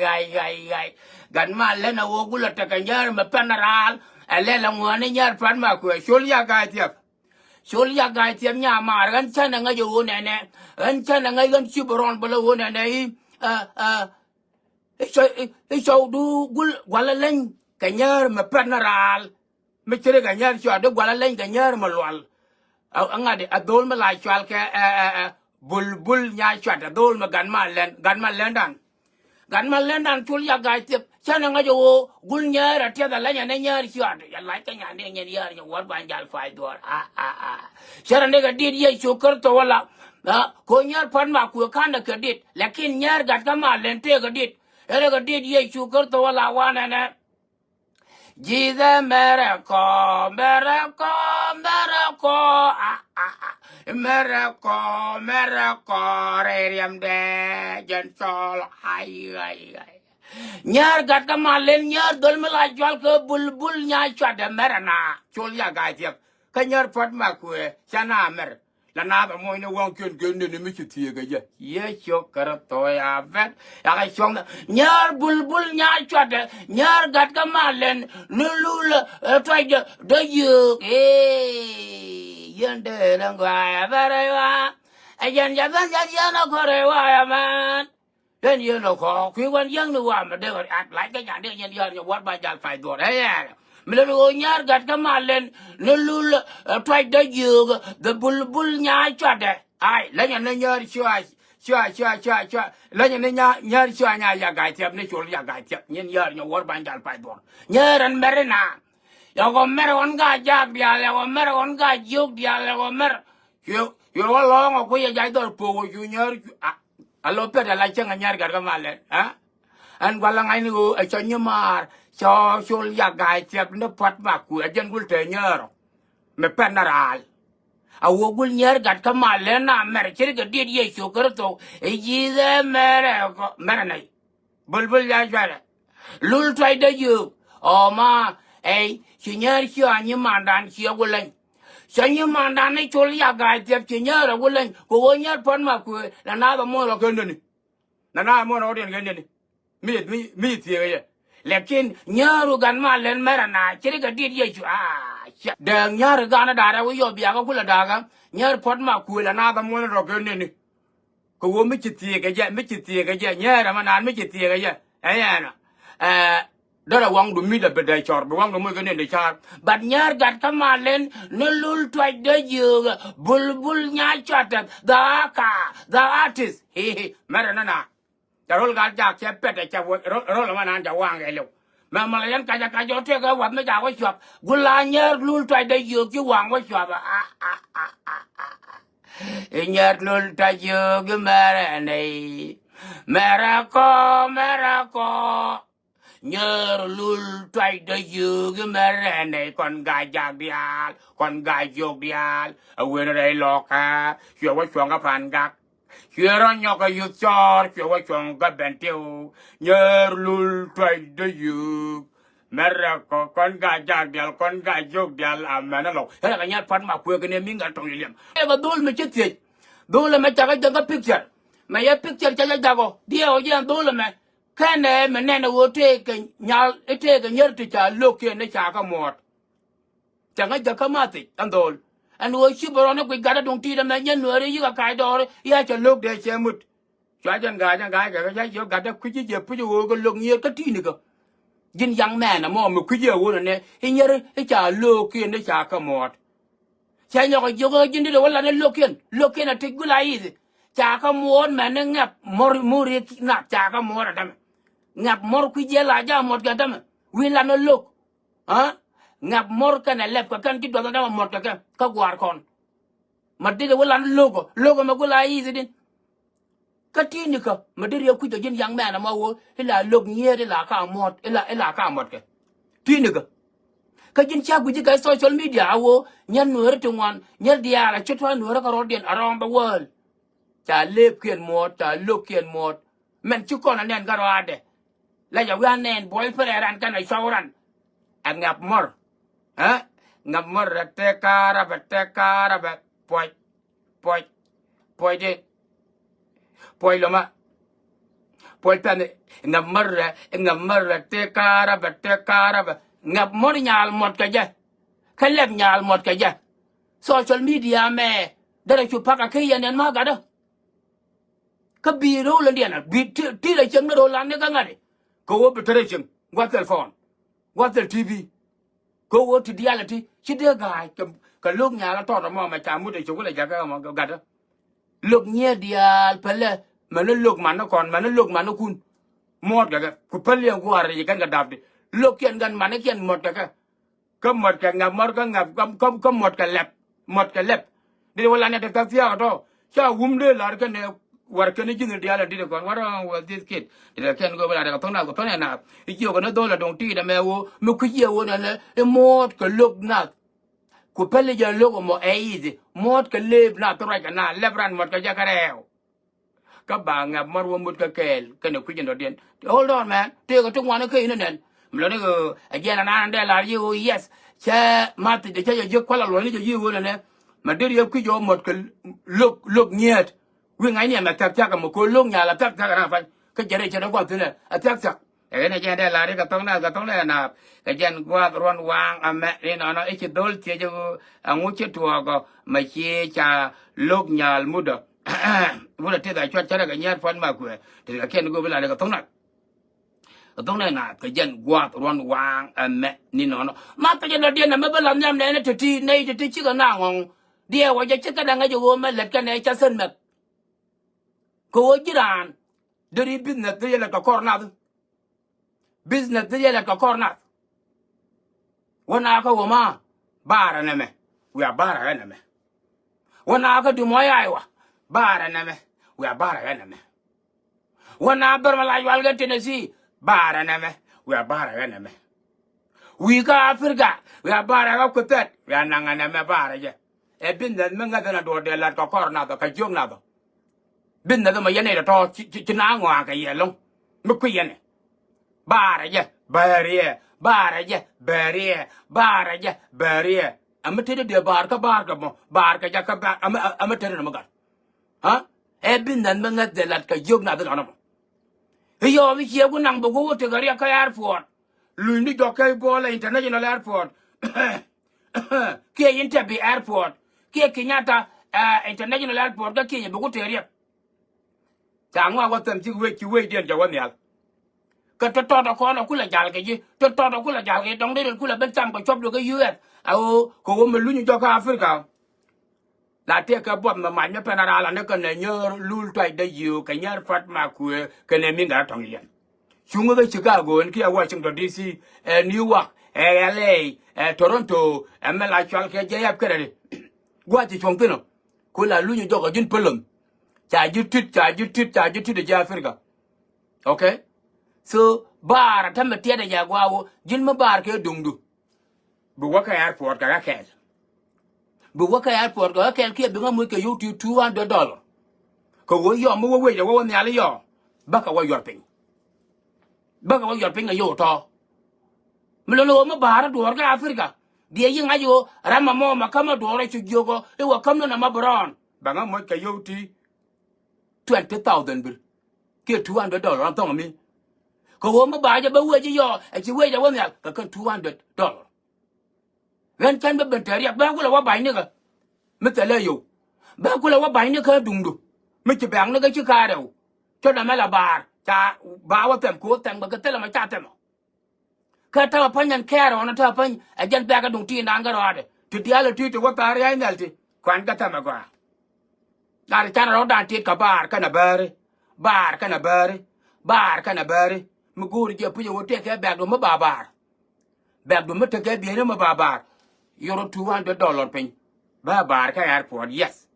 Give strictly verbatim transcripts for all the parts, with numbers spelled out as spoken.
Ɣay, ɣay, ɣay. Gat ma lɛn a wä gulɛ tekɛ nyäär mɛ pɛn a raal. Ɛ lɛl a ŋuani nyäär pɛn ma kuɛ col ya ga̱a̱c thiɛp. Col ya ga̱a̱c thiɛp nya maar ɣän cän a ŋäc a wä nɛnɛ. Ɣän cän a ŋäc ɣän ci bɛ rɔn bä lɛ wä nɛnɛ i̱. Ɛ, ɛ, i̱ cɔw, i̱, i̱ cɔwdu gul gualɛ leny kɛ nyäär mɛ pɛn a raal. Mi ci ri kɛ nyäär cuat di gualɛ leny kɛ nyäär mɛ lual. Ɛ, ɛ ŋa̱t a dhol mi la cual kɛ, ɛ, ɛ, ɛ, bul, bul nya cuat a dhol mi gat ma lɛn, gat ma lɛn dan. Gat ma lɛn dan cul ya ga̱a̱c thiep. Cä ni ŋäc a ɣöö gul nyäär a tiɛth a leny a ni nyäär cuat. Ya lac kɛ nyan di nyɛn yäär nyɛ wäär ban jal pay dhuɔr. A, a, a. Cä rɛ ni kɛ dit Yecu Kritho wala. A, ko nyäär pät ma kuɛ ka̱n kɛ dit. Lakin nyäär gat kä ma lɛn tëë kɛ dit. Ɛ rɛ kɛ dit Yecu Kritho wala wanɛ nɛ. Jesus miracle, miracle, miracle, ah, ah, ah. Miracle, miracle, rɛy riɛmdɛ jɛn cɔl, ay, ay, ay. Nyäär gat kä ma lɛn nyäär dhol mi la cual kɛ bul, bul nya cuatdɛ mɛrɛ na col ya ga̱a̱c thiɛp. Kä nyäär puɔ̱t ma kuëë ca na mɛr. La naath a muɔ̱ny ni wäŋkiɛn kɛ nɛni mi ci thieekä jɛ. Yecu Kritho ya vɛt. Yakɛ cuɔ̱ŋ nyäär bulbul nyäär cuatdɛ nyäär gat kä ma lɛn ni lul, ɛ, tuacdɛ dee yio̱o̱k. Ee, yɛn dee lɛ ŋɔaayɛ bɛ rɛy wa. Ɛ jɛn jɛ ben jɛ yɛn a kɔrɛ wa ya mɛn. Yɛn yɛn ɔ kɔɔk kui̱ wän yäŋni wamɛ dee ɣöö at lac kɛ nyan dee yɛn yäär nyɛ wäär ba jal pay dhuɔr ɛ yɛɛrɛ. Mi lät ɣöö nyäär gat kä ma lɛn ni lul, ɛ, tuacdä jiöökä the bulbul nyaay cuatdɛ. Ay lä nyɛ ni nyäär cua cua cua cua cua lä nyɛ ni nyäär cua nya ya ga̱a̱c thiap ni col ya ga̱a̱c thiap nyin yäär nyɛ wäär ba jal pay dhuɔr. Nyäär ɛn mɛr ina. Yɛ ɣɔm mɛr ɣɔn ga̱a̱c jaak diaal, yɛ ɣɔm mɛr ɣɔn ga̱a̱c jiök diaal, yɛ ɣɔm mɛr. Cuɛ cuɛ wä lɔ̱ɔ̱ŋ ɔ kui̱ yɛ jac dhɔr pok ɔ cu nyäär cu a. A lɔ pɛt a la cäŋ a nyar gat kä ma lɛn, ɛ? Ɛn gua̱l a ŋa̱cni ɣöö ɛ cɔ nyimaar cɔ col yak ga̱a̱c thiɛp ni pua̱t ma kuëë a jɛn gul te nyäär ɔ. Mi pɛn na raal. A wä gul nyäär gat kä ma lɛn na mɛr ci ri kɛ diet Yecu Kritho. Ɛ ji̱th ɛ mɛr ɛ kɔ mɛr ɛ nɛy. Bulbul ya cuarɛ. Lul tuacdä yio̱o̱k. Ɔ ma, ɛy, ci nyäär ci a nyimandan ci a wä leny. Cä nyimandan ni col yak ga̱a̱c thiɛp ci nyäär a wä leny. Kɛ ɣöö nyäär pua̱t ma kuëë la naath a muɔ̱ɔ̱n rɔ kɛ nöni. Na na muɔn ɔ diɛn kɛ nɛni. Mi, mi, mi thiekä yɛ. Lakin nyääru gan ma lɛn mɛrɛ na ci ri kɛ dit Yecu. A, ca dee nyääru gan a da̱rɛ wi̱i̱ yɔ biakä kulɛ da̱kä. Nyääru puɔ̱t ma kuël a na dha muɔn rɔ kɛ nɛni. Kɛ ɣöö mi ci thiekä jɛ, mi ci thiekä jɛ nyäärä ma naan mi ci thiekä jɛ. Ɛ yɛn ɔ. Ɛ, dɔrɛ waŋdu mi dɛ bi dee cɔr bi waŋdu muc kɛ nɛn dee car. But nyäär gat kä ma lɛn ni lul tuacdä yio̱o̱k. Bulbul nyaay cuatdɛ dhaka, the artist. Mɛrɛ ni na. Ca rol gal jak cɛ pɛt ɛ cɛ rol ɛ ma nan ca waŋ ɛ liw. Mɛ mɔlɛ yɛn kacɛ kacɛ ɔ tëëk ɛ wath mi ca wä cuap gula nyɛɛr lul tuacdä yio̱o̱k ci waŋ wä cuap. A, a, a, a, a. Inyɛɛr lul tuacdä yio̱o̱k i̱ mɛrɛ nɛy. Mɛrɛ kɔ, mɛrɛ kɔ. Nyäär lul tuacdä yio̱o̱k i̱ mɛrɛ nɛy kɔn ga̱a̱c jak diaal, kɔn ga̱a̱c jiök diaal. A wen rɛy lɔkä cuɛ wä cuɔ̱ŋ kä pa̱n gak. Cuɛ rɔ nyɔk a yuth cɔɔr cuɛ wä cuɔ̱ŋ kä ben tiw. Nyäär lul tuacdä yio̱o̱k. Mɛrɛ kɔ kɔn ga̱a̱c jak diaal kɔn ga̱a̱c jiök diaal a mɛn a lɔw. Ɛ rɛ kɛ nyɛɛr pa̱t ma kuëë kɛ ni mi ŋa̱t tɔŋ i̱ liɛm. Ɛ kɛ dhol mɛ ci thiec. Dhol ɛmɛ cakɛ jäk kä picture. Mɛ yɛ picture cakɛ jak ɔ diɛɛk ɔ jɛ ɛn dhol ɛmɛ. Kɛnɛ mɛ nɛn ɛ ɣöö tëëkɛ nyal i̱ tëëkɛ nyär ti ca lo̱kiɛn ni ca kä muɔ̱ɔ̱t. Cɛ ŋäc jäk kä math thic ɛn dho̱o̱l. Ɛn ɣöö ci bɛ rɔɔn i̱ guic gatdä duŋ ti̱i̱t ɛmɛ nyɛ nuääri yi̱k a kac dɔɔri i̱ a cɛ lo̱k dee cɛ mut. Cua jɛn ga̱a̱c ɛn ga̱a̱c kɛ kɛ ca jiök gatdä kui̱ci jɛ puc ɛ ɣöö kɛ lo̱k nyiëër kä ti̱i̱nikä. Ji̱n yaŋ mɛɛn ɛmɔ mi kui̱ci ɛ ɣöö nɛ i̱ nyär i̱ ca lo̱kiɛn i̱ ca kä muɔ̱ɔ̱t. Cɛ nyɔk a jiök ɣä ji̱n dit ɛ wä lat ni lo̱kiɛn lo̱kiɛn a tic guil a yithi. Ca kä muɔɔr mɛn ni ŋɛp mɔr mur i̱ nath ca kä muɔɔr a dämɛ. Ŋɛp mɔr kui̱ jiɛ la ja muɔt kɛ dämɛ wi̱i̱ lat ni lo̱k. Aa ŋɛp mɔr kɛnɛ lɛp kɛ kɛn ci duɔth a dämɛ muɔt kɛ kɛ kä gua̱a̱r kɔn. Ma dit ɛ wä lat ni lo̱k ɔ lo̱k ɛmɛ guil a yithi din. Kä ti̱i̱nikä mi deri ɛ kui̱c ɔ ji̱n yaŋ mɛɛn ɛmɔ ɣöö ila lo̱k nyiëët ila ka muɔ̱t ila ila ka muɔ̱t kɛ. Ti̱i̱nikä. Kä ji̱n ca gui̱ci kɛ social media a ɣöö nyɛn nueeri ti ŋuan nyɛn diaal a ci tua̱a̱ nueeri kä rɔ̱diɛn around the world. Ca lëëpkiɛn muɔ̱ɔ̱t ca lo̱kkiɛn muɔ̱ɔ̱t. Mɛn ci kɔn a nɛn kä rɔaadɛ. La jɛ wi̱i̱ a nɛn buɔy pirɛ ran kɛn a cɔw ran. Ɛ ŋɛp mɔr. Ɛ ŋɛp mɔr rɛ tɛk ka̱a̱r rɛ bɛ tɛk ka̱a̱r rɛ bɛ puɔc. Puɔc. Puɔc di. Puɔc lomä. Puɔc pɛn ŋɛp mär rɛ, ŋɛp mär rɛ, tëë ka̱a̱r rɛ bɛ, tëë ka̱a̱r rɛ bɛ. Ŋɛp mɔr nyal muɔt kɛ jɛ. Kä lɛp nyal muɔt kɛ jɛ. Social media mɛ derɛ cu pakä kä yɛn ɛn ma gatdä. Kä bi ro̱o̱l ɛn diɛn a bi ti rɛ cieŋ ni ro̱o̱l an ni kä ŋa̱t. Kɛ ɣöö bi te rɛ cieŋ gua̱th thil phone, gua̱th thil T V. Kɛ ɣöö ti diaal ɛ ti ci dee ga̱a̱c kɛ lo̱k nyal a tɔt ɛmɔ mɛ ca mut ɛ cok wä lɛ jakä ɛmɔ gatdä. Lo̱k nyiee diaal pälɛ mɛn ni lo̱k man ni kɔn, mɛn ni lo̱k man ni kun. Muɔ̱ɔ̱t kɛ kɛ ku päl yɛn gua̱a̱r rɛy kɛn kɛ dapdi. Lo̱k kiɛn kɛn man ni kiɛn muɔ̱t kɛ kɛ. Kä muɔ̱t kɛ ŋa̱p mɔr kä ŋa̱p kä, kä, kä muɔ̱t kɛ lɛp. Muɔ̱t kɛ lɛp. Dit wä lan ni te kä thia̱a̱k tɔ. Ca wum dee lar kɛn ɛ war kɛn ji̱n diaal in dit kɔn. What wrong with this kid? Dit kɛn go̱o̱p lar kɛ thɔ̱ŋ na kɛ thɔ̱ŋ ɛ na. I̱ ciɛ kɛ ni dho̱l a duŋ ti̱i̱t ɛmɛ ɣöö mi kui̱ ciɛ ɣöö nɛnɛ i̱ muɔ̱ɔ̱t kɛ lo̱k nath. Ku päl i̱ jɛ lo̱k ɛmɔ ɛ i̱thi muɔ̱ɔ̱t kɛ lëëp nath ruac kɛ na lɛp ran muɔ̱t kɛ jɛ kɛ rɛɛw. Kä ba ŋɛp mär wä mut kä kɛɛl kɛnɛ kui̱c in dɔ̱diɛn. Hold on man, tëëkɛ ti ŋuan kä inɛ nɛn. Mi lɔni kɛ ɛ jiɛn anan dee lar yi ɣöö yes. Cɛ math jɛ cɛ jɛ jiäk kual a luɔ̱ny ni jɛ yi ɣöö nɛnɛ. Ma deri yɛ kui̱c ɣöö muɔ̱t kɛ lo̱k, lo̱k nyiet. Wi̱i̱ ŋa̱cni ɛmɛ thia̱k thia̱k ɛmɛ ko̱ lo̱k nyal a thia̱k thia̱k ɛn a pa̱ny. Kä jɛ rɛy cɛ dee gua̱th thi̱n ɛ a thia̱k thia̱k. Ɛ ɣän ɛ jɛn dee lar i̱ kɛ thɔ̱ŋ nɛn, kɛ thɔ̱ŋ nɛn naap. Kɛ jɛn gua̱th ruɔ̱n waaŋ ɛmɛ ni nɔnɔ i̱ ci dho̱l thiecä ɣöö ɛŋu ci tuɔɔkɔ mɛ ci ca lo̱k nyal mudɔ. Wut a tith a cuat cärɛ kɛ nyia̱a̱t pua̱t ma kuɛ. Tith kɛ kiɛn go̱o̱p i̱ lar i̱ kɛ thɔ̱ŋ nɛn. Kɛ thɔ̱ŋ nɛn naap kɛ jɛn gua̱th ruɔ̱n waaŋ ɛmɛ ni nɔnɔ. Ma kɛ jɛn dɔ̱diɛn ɛmɛ bä la nhiam nɛɛni ti̱ti̱, nɛy ti̱ti̱ cikɛ na ŋɔ̱ŋ. Diɛɛ wä jɛ cikɛ na ŋäc ɛ ɣöö mɛ lät kɛn ɛ ca thän mɛth. Kɛ ɣöö ji̱ raan deri business dee yɛ lät kɛ kɔr nath. Business dee yɛ lät kɛ kɔr nath. Wä na kä Woma, baarɛ nɛmɛ. Wiaa baarɛ ɣä nɛmɛ. Wä na kä Des Moines, Iowa, baarɛ nɛmɛ. Wiaa baarɛ ɣä nɛmɛ. Wä na bär mɛ la yual kɛ Tennessee, baarɛ nɛmɛ. Wiaa baarɛ ɣä nɛmɛ. Wi̱i̱ kä Africa, wiaa baarɛ ɣä kuthɛt, wiaa naŋɛ nɛmɛ baarɛ jɛ. Ɛ business mi ŋäth ɛn a duɔ̱ɔ̱r dee la̱t kɛ kɔr nath ɔ, kɛ jiök nath ɔ. Business ɛmɔ yɛn nɛy tɔ̱tɔ̱ ci, ci, ci na ŋɔaŋ kɛ yɛ ɛlɔ̱ŋ. Mi kui̱ yɛn ɛ. Baarɛ jɛ, bääriɛ, baarɛ jɛ, bääriɛ, baarɛ jɛ, bääriɛ. Ɛmɛ tetdɛ dee baar kä baar kɛ mɔ, baar kɛ jɛ kä baar, ɛmɛ, ɛmɛ tetdɛ nɔmɔ gat. Ha? Ɛ business mi ŋäth dee la̱t kɛ jiök nath ɛlɔ̱ŋ ɛmɔ. I̱ yɔɔk i̱ ciɛ ku naŋ bɛ go̱o̱k tekɛ riɛk kä airport. Lunyni jɔk kɛ Bol International Airport. Kiɛ Entebbe Airport. Kiɛ Kenyatta, eh, International Airport kä Kenya bɛ ku tëë riɛk. Ca ŋɔak wä thɛm cik wec ci wecdiɛn jɛ wä nhial. Kä tɔ̱tɔ̱t ɛ kɔn ɛ kulɛ jal kɛ ji̱, tɔ̱tɔ̱t ɛ kulɛ jal kɛ ji̱, dɔ̱ŋ dee rɛl kulɛ ben tham kɛ cuɔp duɔ̱k kä U S. A ɣöö kɛ ɣöö mi luny jɔk kä Africa. La tëëkɛ buɔth mɛ mac mi pɛn a raal ani kɛnɛ nyäär lul tuacdä yiëë kɛ nyäär pua̱t ma kuëë kɛnɛ mi gat tɔ̱ŋ yɛn. Cuŋä kä Chicago ɛn kiɛ Washington D C, ɛ Newark, ɛ L A, ɛ Toronto, ɛ mɛ la cual kɛ jɛ yap kɛnɛ di. Gua̱c ci cuɔ̱ŋ thi̱n ɔ. Ku la luny jɔk ɔ ji̱n päl ɔm. Ca ji̱ tit, ca ji̱ tit, ca ji̱ tit ɛ jɛ Africa. Okay? So baar a tämɛ tiɛt ɛ jɛ gua̱a̱ wä ji̱n mi baar kɛ duŋdu. Bi wä kä airport kɛ ɣä kɛɛl. Bi wä kä airport kɛ ɣä kɛɛl kiɛ bi ŋä moc kɛ yio̱w ti two hundred dollar. Kɛ ɣöö yɔm mi wä wec ɛ wä wä nhial i̱ yɔɔ. Bäkɛ wä yuɔr piny. Bäkɛ wä yuɔr piny kɛ yio̱w tɔ̱. Mi lo̱n ɣöö mi ba̱a̱r i̱ duɔ̱ɔ̱r kä Africa. Diɛ yi ŋa̱c ɣöö ram ɛmɔ ma käm i̱ duɔ̱ɔ̱r ɛ cu jiök ɔ i̱ wä käm ni nɔmɔ bi rɔɔn. Bɛ ŋä moc kɛ yio̱w ti twenty thousand bir. Kiɛ two hundred dollar an thɔŋ mi. Kɛ ɣöö mi ba jɛ bä wec i̱ yɔɔ ɛ ci wec ɛ wä nhial kɛ kɛn two hundred dollar. Ɣän cän bä ben tɛ̈riɛk bä kulɛ wä ba̱ny nikä. Mi thilɛ yio̱w bä kulɛ wä ba̱ny nikä duŋdu. Mi ci bɛ̈ɛ̈k nikä ci ka̱a̱r rɛw. Cä dämɛ la baar ca ba wä thɛm kɛ wä thɛm bä kɛ thilɛ mɛ ca thɛmɔ. Kä täk ɛ päny ɛn kɛɛr ɣɔn ɛ täk ɛ päny ɛ jɛn bɛ̈ɛ̈k ɛ duŋ ti̱i̱n daan kä rɔaadɛ ti diaal ɛ ti̱i̱t ti wä thaar ria̱c nhial ti kuan kä thɛmɛ gɔaa. Lar can rɔ̱dan tit kɛ baar kɛnɛ bääri. Baar kɛnɛ bääri. Baar kɛnɛ bääri. Mi go̱o̱ri jɛ puc ɛ ɣöö tëëkɛ bɛ̈ɛ̈kdu mi ba baar. Bɛ̈ɛ̈kdu mi tekɛ bieyni mi ba baar. Yɔrɔ two hundred dollar piny. Ba baar kä airport, yes.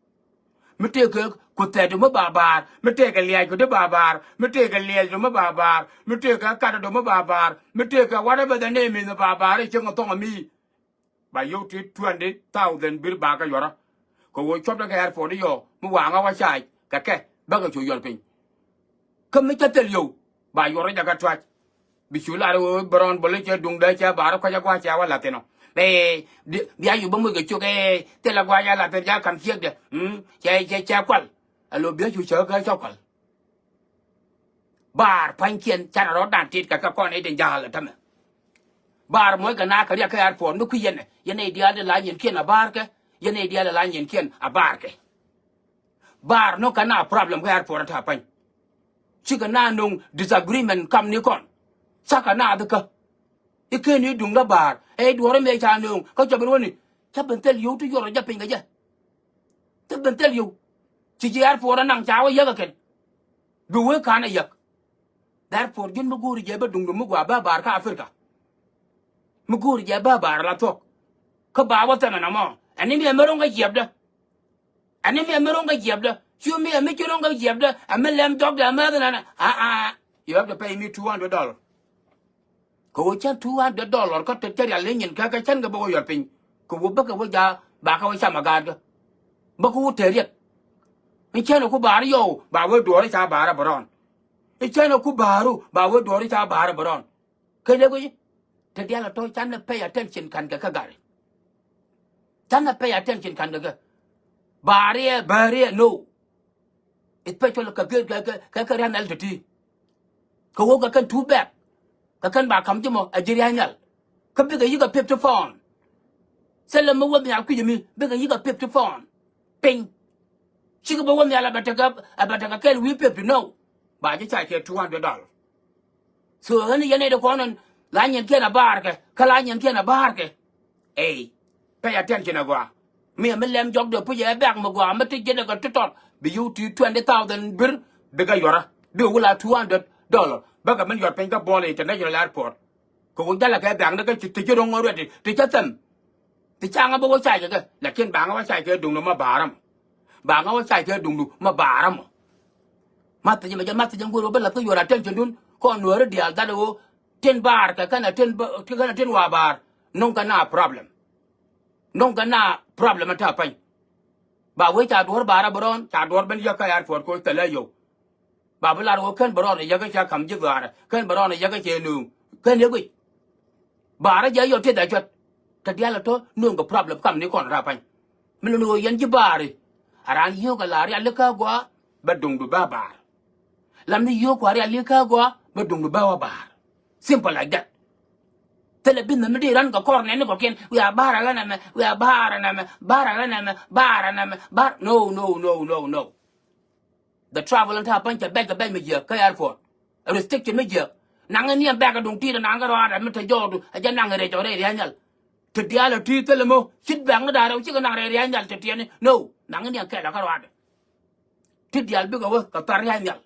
Mi tëëkɛ kuthɛɛtdu mi ba baar. Mi tëëkɛ lia̱a̱cdu di ba baar. Mi tëëkɛ liɛɛcdu mi ba baar. Mi tëëkɛ katdu mi ba baar. Mi tëëkɛ whatever the name is mi ba baar i̱ cieŋ ɛ thɔŋ ɛ mi. Ba yio̱w ti twenty thousand bir ba kä yuɔrä. Kɛ ɣöö cuɔpdä kɛ airport i̱ yɔɔ mi waŋä wä ca̱a̱c kɛ kɛ bäkɛ cu yuɔr piny. Kä mi cä thil yio̱w ba yuɔrä jɛ kä tua̱c. Bi cu lar ɣöö bärɔn bä lo̱c cɛ duŋdä cɛ baarä kua̱cä gua̱a̱c cɛ wä la̱th inɔ. Bɛ bia yio̱w bä moc kɛ cuk ɛ thilɛ gua̱a̱c a la̱th in ca ka̱m ciekdɛ. Cɛ cɛ cɛ kual. Ɛ lo̱ bia cu cä kä cä kual. Baar pa̱nykiɛn canɛ rɔ̱dan tit kɛ kɛ kɔn i̱ tin ja̱a̱l ɛ tämɛ. Baar muɔc kɛ na kɛ riɛk kä airport mi kui̱ yɛn ɛ, yɛn ɛ diaal di la nyiɛnkiɛn a baar kɛ, yɛn ɛ diaal di la nyiɛnkiɛn a baar kɛ. Baar nɔ kɛ na problem kä airport a ta̱a̱ pa̱ny. Cikɛ na nuŋ disagreement kam ni kɔn. Cakɛ na dhi kä. I̱ ken i̱ duŋdä baar ɛ i̱ duɔ̱ɔ̱r ɛmɛ ca nuŋ kä cɛ ben wäni. Cä ben thil yio̱w ti yuɔr ɔ jɛ piny kɛ jɛ. Thil ben thil yio̱w. Ci ji̱ airport anaŋ ca wä yäk ɛ kɛn. Bi wee ka̱n ɛ yäk. Airport ji̱n mi go̱o̱ri jɛ bä duŋdu mi gɔaa bä baar kä Africa. Mi go̱o̱ri jɛ bä baar la thuɔ̱k. Kä ba wä thɛmɛ nɔmɔ ɛn ni mi ɛmɛ ro̱ŋ kä jiɛpdä. Ɛn ni mi ɛmɛ ro̱ŋ kä jiɛpdä. Cu mi ɛmɛ ci ro̱ŋ kä jiɛpdä ɛmɛ lɛm jɔkdɛ ɛmɛ thi̱n ɛnɛ. Aa, you have to pay me two hundred dollar. Kɛ ɣöö cän two hundred dollar kä te cä rial ni nyin kä kä cän kɛ bä wä yuɔr piny. Kɛ ɣöö bäkɛ wä ja̱ ba kä wä cam a gaatkä. Bäkɛ wä te riɛk. Ni cän ku baar yɔw ba wä duɔɔr ca baar a bɛ rɔɔn. Ni cän ku baaru ba wä duɔɔr ca baar a bɛ rɔɔn. Kɛ lek wi̱c te dial a tɔ̱ canɛ pay attention ka̱n kɛ kä gari. Canɛ pay attention ka̱n kɛ kɛ baariɛ bääriɛ no. Especially kɛ kɛ kɛ kɛ kɛ ria̱n nhial ti̱ti̱. Kɛ ɣöö kɛ kɛn two bag kɛ kɛn ba ka̱m ji̱ mɔ ɛ ji̱ ria̱n nhial. Kä bikɛ yi̱k a fifty pound. Thilɛ mi wä nhial kui̱c mi bikɛ yi̱k a fifty pound. Piny. Cikɛ bä wä nhial a bɛ tekɛ a bɛ tekɛ kɛl wi̱i̱ fifty no. Ba ji̱ ca cɛ two hundred dollar. So ɣän yɛn nɛy ti kɔn ɛn la nyiɛnkiɛn a baarkɛ kä la nyiɛnkiɛn a baarkɛ. Ey, pay attention a gɔaa. Mi mi lɛm jɔk dee puc ɛ bɛ̈k mi gɔaa mi ti ji̱n ɛ kɛ ti tɔt bi yio̱w ti twenty thousand bir bikɛ yuɔrä. Bikɛ wula two hundred dollar bäkɛ min yuɔr piny kä Bol International Airport. Kɛ wä jalɛ kɛ bɛ̈k ni kä ci ti ci ro̱ŋ already ti cä thɛm. Ti ca ŋä bä wä cay kɛ kɛ lakin ba ŋä wä cay kɛ duŋdu ma baarä mɔ. Ba ŋä wä cay kɛ duŋdu ma baarä mɔ. Math jɛ mɛ jɛ math jɛ ŋuɔr wä bä lath kä yuɔr attention dun kɔn nuɔri diaal dhat wä tin baar kɛ kɛn a tin ba kɛ kɛn a tin wa baar. Nuŋ kɛ na problem. Nuŋ kɛ na problem a ta pany. Ba wee ca duɔr baar a bɛ rɔɔn ca duɔr ben yäk kä airport ko thɛlɛ yɔw. Ba bi lar wä kän bɛ rɔɔn a yäk kä ca kam ji̱ dhaarɛ kän bɛ rɔɔn a yäk kä cɛ nuŋ kän yɛ guic. Baarä jɛ yɔ teth a cuɛt. Te diaal a tɔ nööŋ kɛ problem kam ni kɔn ra pany. Mi luni ɣöö yɛn ji̱ baari a raan yio̱o̱k a la rialikä gɔaa bɛ duŋdu bä baar. Lam ni yio̱o̱k kua rialikä gɔaa bɛ duŋdu bä wä baar. Simple like that. Thilɛ bi nhämi di ran kɛ kɔr nɛn ni kɔkiɛn wiaa baar a ɣän ɛmɛ wiaa baar ɛn ɛmɛ baar a ɣän ɛmɛ baar ɛn ɛmɛ baar no no no no no. The travel in ta pany cɛ bɛc kɛ bɛc mi jiäk kä airport. Restriction mi jiäk. Naŋ in niɛm bɛk a duŋ ti̱i̱t a naŋ kä rɔaadɛ mi te jɔɔdu a jɛ naŋ in rɛc ɔ rɛy ria̱a̱ny nhial. Ti diaal a ti̱i̱t thilɛ mo cit bɛk ni da̱a̱ rɛw cikɛ naŋ rɛy ria̱a̱ny nhial ti tiɛni no naŋ in niɛm kɛl a kä rɔaadɛ. Ti diaal bikɛ wä kɛ thar ria̱a̱ny nhial.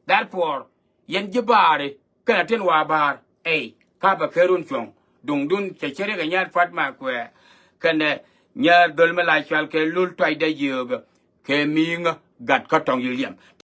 Therefore yɛn ji̱ baari kɛnɛ tin wa baar ey ka bɛ kɛ run cuɔ̱ŋ. Duŋdun cɛ cɛ rikɛ nyɛr pua̱t ma kuɛ kɛnɛ nyɛr dhöl mi la cual kɛ lul tuacdɛ yio̱o̱k kɛ mi̱i̱ŋä gat kä tɔŋ yi̱ liɛm.